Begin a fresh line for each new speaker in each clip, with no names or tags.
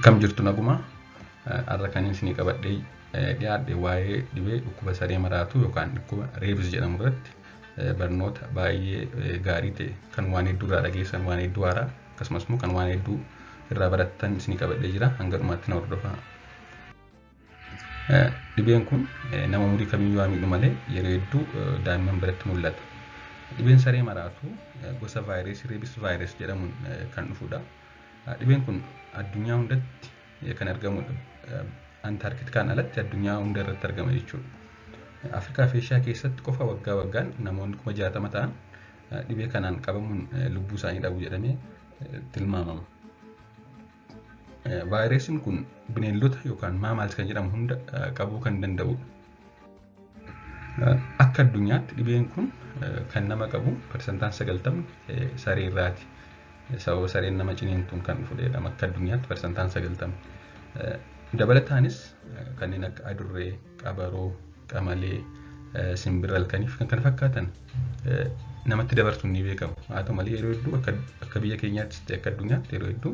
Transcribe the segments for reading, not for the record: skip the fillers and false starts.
Akkam jirtu naguma har'a kan isinii qabadhee dhiyaadhe waa'ee dhibee dhukkuba saree maraatu yookaan dhukkuba rabies jedhamu irratti barnoota baay'ee gaarii ta'e kan waan hedduu irraa dhageessan, waan hedduu haaraa, akkasumas immoo kan waan hedduu irraa barattan isinii qabadhee jira. Hanga dhumaatti na hordofaa. Dhibeen kun nama umurii kamiyyuu haa miidhu malee yeroo hedduu daa'imman biratti mul'ata. Dhibeen saree maraatu gosa vaayirasii rabies virus jedhamuun kan dhufudha. Dhibeen kun addunyaa hundatti kan argamudha. Antaarkitikaan alatti addunyaa hunda irratti argama jechuudha. Afrikaa fi Eeshiyaa keessatti qofa waggaa waggaan namoonni 60,000 ta'an dhibee kanaan qabamuun lubbuu isaanii dhabu jedhamee tilmaamama. Vaayirasiin kun bineeldota yookaan mammals kan jedhamu hunda qabuu kan danda'udha. Akka addunyaatti dhibeen kun kan nama qabu 90% saree irraati. Sababa sareen nama ciniintuun kan dhufu jedhama akka addunyaatti 90%. Dabalataanis kanneen akka adurree, qabaroo, qamalee, simbirra halkanii fi kan kana fakkaatan namatti dabarsuun ni beekamu. Haa ta'u malee yeroo hedduu akka biyya keenyaattis ta'e akka addunyaatti yeroo hedduu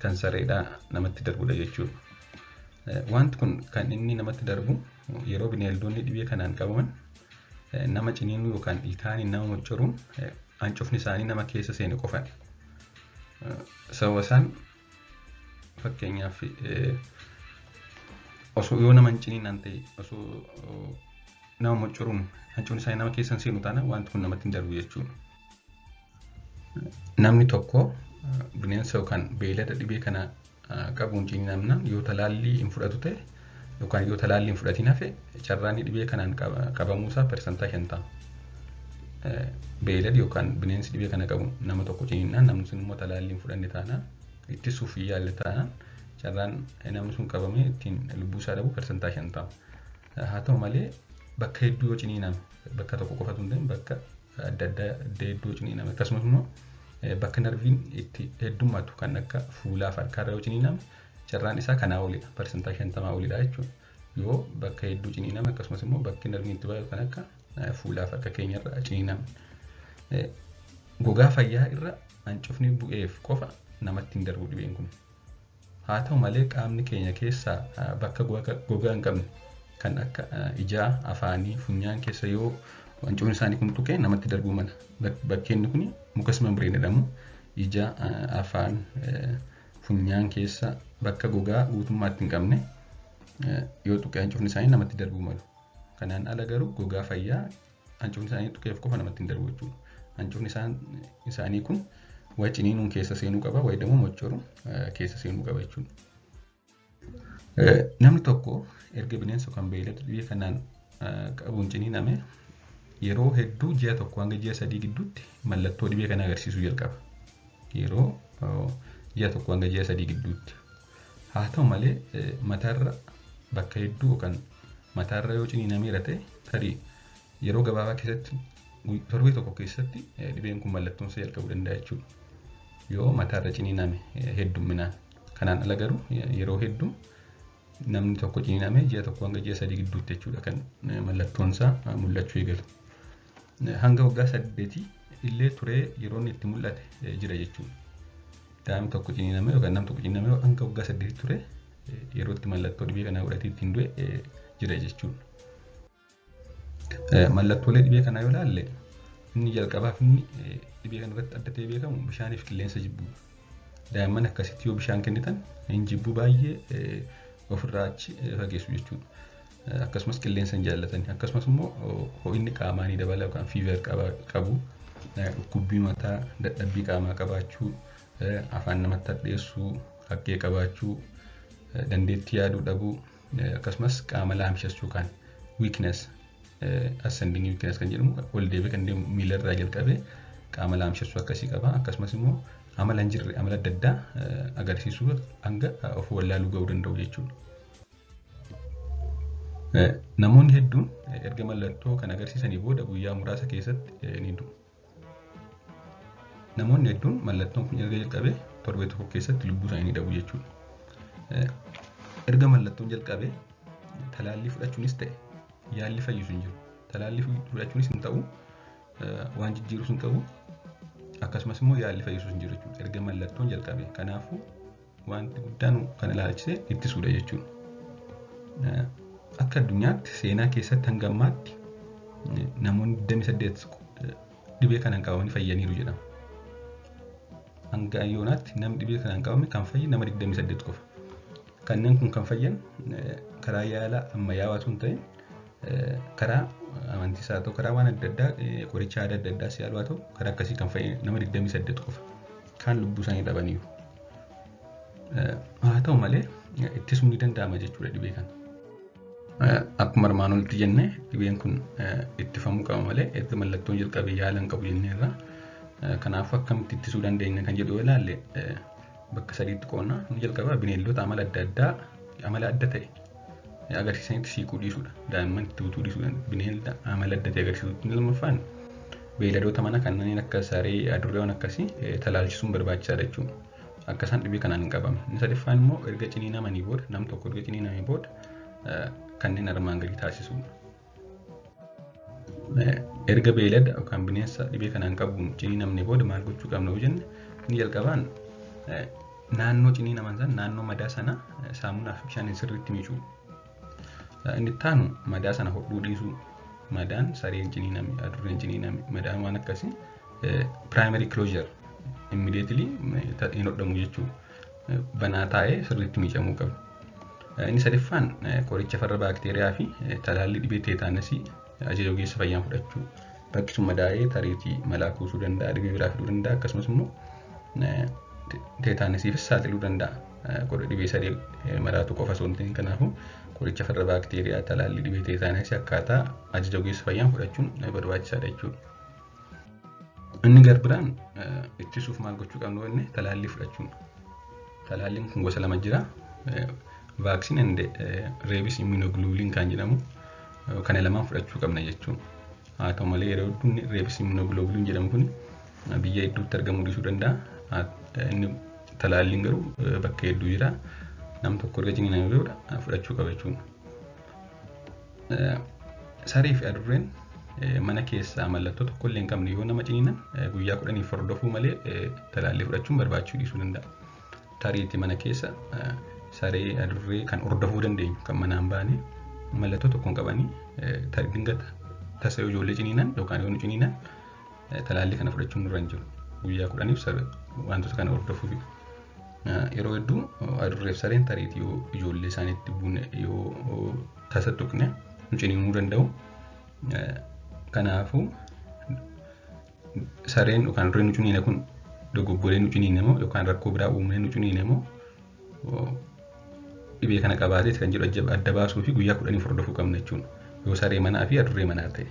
kan sareedhaa namatti darbudha jechuudha. Wanti kun kan inni namatti darbu yeroo bineeldonni dhibee kanaan qabaman nama ciniinuu yookaan ilkaaniin nama moccoruun hancufni isaanii nama keessa seene qofadha. Sababa isaan fakkeenyaaf osoo yoo nama hin ciniinan ta'e, osoo nama moccoruun hancufni isaanii nama keessa hin seenu taanaan wanti kun namatti hin darbu jechuudha. Namni tokko bineensa yookaan beeylada dhibee kana qabuun ciniinamnaan yoo talaallii hin fudhatu ta'e yookaan yoo talaallii hin fudhatiin hafe, carraan dhibee kanaan qabamuusaa 50%. Beeyladi yookaan bineensi dhibee kana qabu nama tokko ciniinnaan, namni sun immoo talaallii hin fudhanne taanaan, ittisuuf hin yaalle taanaan, carraan namni sun qabamee ittiin lubbuu isaa dhabu 50%. Haa ta'u malee bakka hedduu yoo ciniiname, bakka tokko qofatu hin ta'in, bakka adda addaa iddoo hedduu ciniiname, akkasumas immoo bakka narviin itti heddummatu kan akka fuulaa fi harkaarra yoo ciniiname, carraan isaa kanaa olidha. 50% olidha jechuudha. Yoo bakka hedduu ciniiname, akkasumas immoo bakki narviin itti baay'atu kan akka fuulaa fi harka keenyarra ciniiname. Gogaa fayyaa irra hancufni bu'eef qofa namatti hin darbu dhibeen kun. Haa ta'u malee qaamni keenya keessaa bakka gogaa hin qabne kan akka ijaa, afaanii, funyaan keessa yoo hancufni isaanii kun tuqe namatti darbuu mala. Bakkeenni kun mucous membrane jedhamu. Ija, afaan, funyaan keessa bakka gogaa guutummaatti hin qabne yoo tuqe hancufni isaanii namatti darbuu malu. Kanaan ala garuu gogaa fayyaa hancufni isaanii tuqeef qofa namatti hin darbu jechuudha. Hancufni isaanii kun wayi ciniinuun keessa seenuu qaba, wayi immoo moccoruun keessa seenuu qaba jechuudha. Namni tokko erga bineensa yookaan beeylada dhibee kanaan qabuun ciniiname yeroo hedduu ji'a 1 hanga ji'a 3 gidduutti mallattoo dhibee kanaa agarsiisuu jalqaba. Yeroo ji'a 1 hanga ji'a 3 gidduutti. Haa ta'u malee mataarra bakka hedduu yookaan mataarra yoo ciniinameera ta'e, tarii yeroo gabaabaa keessatti, torbee tokko keessatti dhibeen kun mallattoon isaa jalqabuu danda'a jechuudha. Yoo mataarra ciniiname heddumminaan. Kanaan ala garuu yeroo hedduu namni tokko ciniiname ji'a 1 hanga ji'a 3 gidduutti jechuudha kan mallattoon isaa mul'achuu eegalu. Hanga waggaa 8 illee turee yeroo inni itti mul'ate jira jechuudha. Daa'imni tokko ciniiname yookaan namni tokko ciniiname hanga waggaa 8 ture yeroo itti mallattoo dhibee kanaa godhatee ittiin du'e jira jechuudha. Mallattoolee dhibee kanaa yoo ilaalle, inni jalqabaaf inni dhibee kana irratti adda ta'ee beekamu bishaaniif qilleensa jibbuudha. Daa'imman akkasitti yoo bishaan kennitan hin jibbuu, baay'ee ofirraa achi fageessu jechuudha. Akkasumas qilleensa hin jaallatan. Akkasumas immoo ho'inni qaamaa ni dabala yookaan fever qabu. Dhukkubbii mataa, dadhabbii qaamaa qabaachuu, afaan namatti hadheessuu, haqqee qabaachuu, dandeettii yaaduu dhabuu, akkasumas qaama laamshessuu kan weakness, ascending weakness kan jedhamu, ol deebi'ee kan deemu miilarraa jalqabee qaama laamshessuu akkasii qaba. Akkasumas immoo amala hin jirre, amala adda addaa agarsiisuu hanga of wallaaluu ga'uu danda'u jechuudha. Namoonni hedduun erga mallattoo kan agarsiisanii booda guyyaa muraasa keessatti ni du'u. Namoonni hedduun mallattoon kun erga jalqabee torbee tokko keessatti lubbuu isaanii ni dhabu jechuudha. Erga mallattoon jalqabee talaallii fudhachuunis ta'e yaalli fayyisu hin jiru. Talaallii fudhachuunis hin ta'u, waan jijjiirus hin qabu, akkasumas immoo yaalli fayyisuus hin jiru jechuudha. Erga mallattoon jalqabee kanaafuu Wanti guddaan kan ilaalchise ittisuudha jechuudha. Akka addunyaatti seenaa keessatti hanga ammaatti namoonni 28 dhibee kanaan qabamanii fayyaniiru jedhama. Hanga ayyoonaatti namni dhibee kanaan qabame kan fayye nama 28 qofa. Kanneen kun kan fayyan karaa yaala ammayyaawaa osoo hin ta'in karaa amantiis haa ta'u karaa waan adda addaa qoricha aadaa adda addaas yaaluu haa ta'u karaa akkasii kan fayyan nama 28 qofa. Kaan lubbuu isaanii dhabaniiru. Haa ta'u malee ittisuun ni danda'ama jechuudha dhibee kana. Akkuma armaan olitti jenne dhibeen kun ittifamuu qaba malee erga mallattoon jalqabee yaala hin qabu jenneerra. Kanaafuu akkamitti ittisuu dandeenya kan jedhu yoo ilaalle bakka sadiitti qoodna. Inni jalqabaa bineeldota amala adda addaa amala adda ta'e agarsiisanitti siiquu dhiisuudha. Daa'imman itti butuu dhiisuudha. Bineelda amala adda ta'e agarsiisuu. Inni lammaffaan beeyladoota mana kanneen akka saree, adurreewwan akkasii talaalchisuun barbaachisaadha jechuudha. Akka isaan dhibee kanaan hin qabamne. Inni sadaffaan immoo erga ciniinamanii booda nam tokko erga ciniinamee booda kanneen armaan gadii taasisuudha. Erga beeylada yookaan bineensa dhibee kanaan qabuun ciniinamne booda maal gochuu qabna yoo jenne inni jalqabaan naannoo ciniinaman sana naannoo madaa sana saamunaa fi bishaaniin sirriitti miicuu. Inni itti aanu madaa sana hodhuu dhiisuu. Madaan sareen ciniiname, adurreen ciniiname, madaan waan akkasii primary closure immediately hin hodhamu jechuudha. Banaa taa'ee sirriitti miicamuu qaba. Inni sadaffaan qoricha farra baakteeriyaa fi talaallii dhibee teetaanasii ajaja ogeessa fayyaan fudhachuu. Bakki sun madaa'ee tariitii malaa kuusuu danda'a, dhibee biraa fiduu danda'a akkasumas immoo teetaanasiifis saaxiluu danda'a. Dhibee saree maraatu qofa osoo hin ta'in kanaafuu qoricha farra baakteeriyaa talaallii dhibee teetaanasii akkaataa ajaja ogeessa fayyaan fudhachuun barbaachisaadha jechuudha. Inni gar biraan ittisuuf maal gochuu qabnu inni talaallii fudhachuun. Talaalliin kun gosa lama jira. Vaccine and rabies immunoglobulin kan jedhamu kana lamaan fudhachuu qabna jechuudha. Haa ta'u malee yeroo hedduu rabies immunoglobulin jedhamu kun biyya hedduutti argamuu dhiisuu danda'a. Inni talaalliin garuu bakka hedduu jira. Nam tokko erga ciniinamee booda fudhachuu qaba jechuudha. Saree fi adurreen mana keessaa mallattoo tokko illee hin qabne yoo nama ciniinan guyyaa 10 hordofuu malee talaallii fudhachuun barbaachisuu dhiisuu danda'a. Tariitti mana keessa saree adurree kan hordofuu dandeenyu kan manaan baane mallattoo tokko hin qabanii dingata tasa yoo ijoollee ciniinan yookaan yoo nu ciniinan talaallii kana fudhachuun nurra hin jiru. Guyyaa 10 wantoota kana hordofuufidha. Yeroo hedduu adurreef sareen tariitii yoo ijoollee isaaniitti buune yoo tasa tuqne nu ciniinuu danda'u. Kanaafuu sareen yookaan adurreen nu ciniine kun dogoggoree nu ciniine moo yookaan rakkoo biraa uumee nu ciniine moo dhibee kana qabaateet kan jedhu adda baasuu fi guyyaa 10 hordofuu qabna jechuudha. Yoo saree manaa fi adurree manaa ta'e.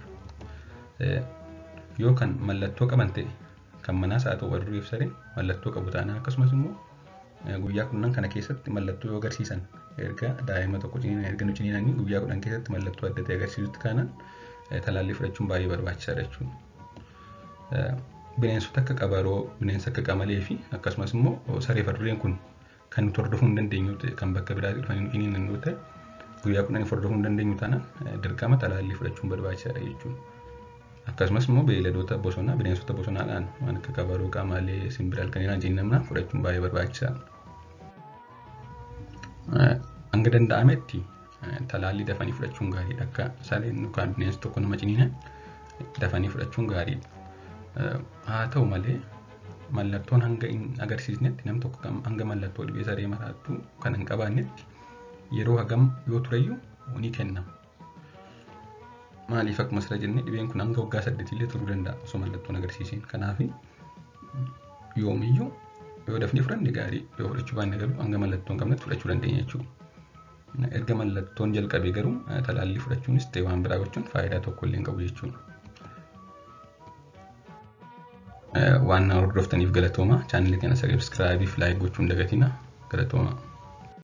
Yoo kan mallattoo qaban ta'e kan manaas haa ta'u adurree fi sareen mallattoo qabu taanaan akkasumas immoo guyyaa 10 kana keessatti mallattoo yoo agarsiisan erga daa'ima tokko ciniinan erga nu ciniinanii guyyaa 10 keessatti mallattoo adda ta'e agarsiisutti kaanaan talaallii fudhachuun baay'ee barbaachisaadha jechuudha. Bineensota akka qabaroo, bineensa akka qamalee fi akkasumas immoo saree fi adurreen kun kan nuti hordofuu hin dandeenyu ta'e kan bakka biraatii dhufanii nu ciniinan yoo ta'e guyyaa 10 hordofuu hin dandeenyu taanaan dirqama talaallii fudhachuun barbaachisaadha jechuudha. Akkasumas immoo beeyladoota bosonaa bineensota bosonaadhaan waan akka qabaroo, qamalee, simbira halkaniidhaan ciniinamnaan fudhachuun baay'ee barbaachisaadha. Hanga danda'ametti talaallii dafanii fudhachuun gaariidha. Akka sareen yookaan bineensi tokko nama ciniinan dafanii fudhachuun gaariidha. Haa ta'u malee mallattoon hanga hin agarsiisnetti nam tokko hanga mallattoo dhibee saree maraattuu kan hin qabaannetti yeroo hagam yoo tureyyuu ni kennama. Maaliif akkuma sira jennee dhibeen kun hanga waggaa 8 illee turuu danda'a osoo mallattoon agarsiisiin. Kanaaf yoomiyyuu yoo dafnee fudhanne gaarii yoo fudhachuu baanne garuu hanga mallattoo hin qabnetti fudhachuu dandeenya jechuudha. Erga mallattoon jalqabee garuu talaallii fudhachuunis ta'e waan biraa gochuun faayidaa tokko illee hin qabu jechuudha. Waan na hordoftaniif galatooma. Chaanalii kana subscribe fi like gochuu hin dagatinaa. Galatooma.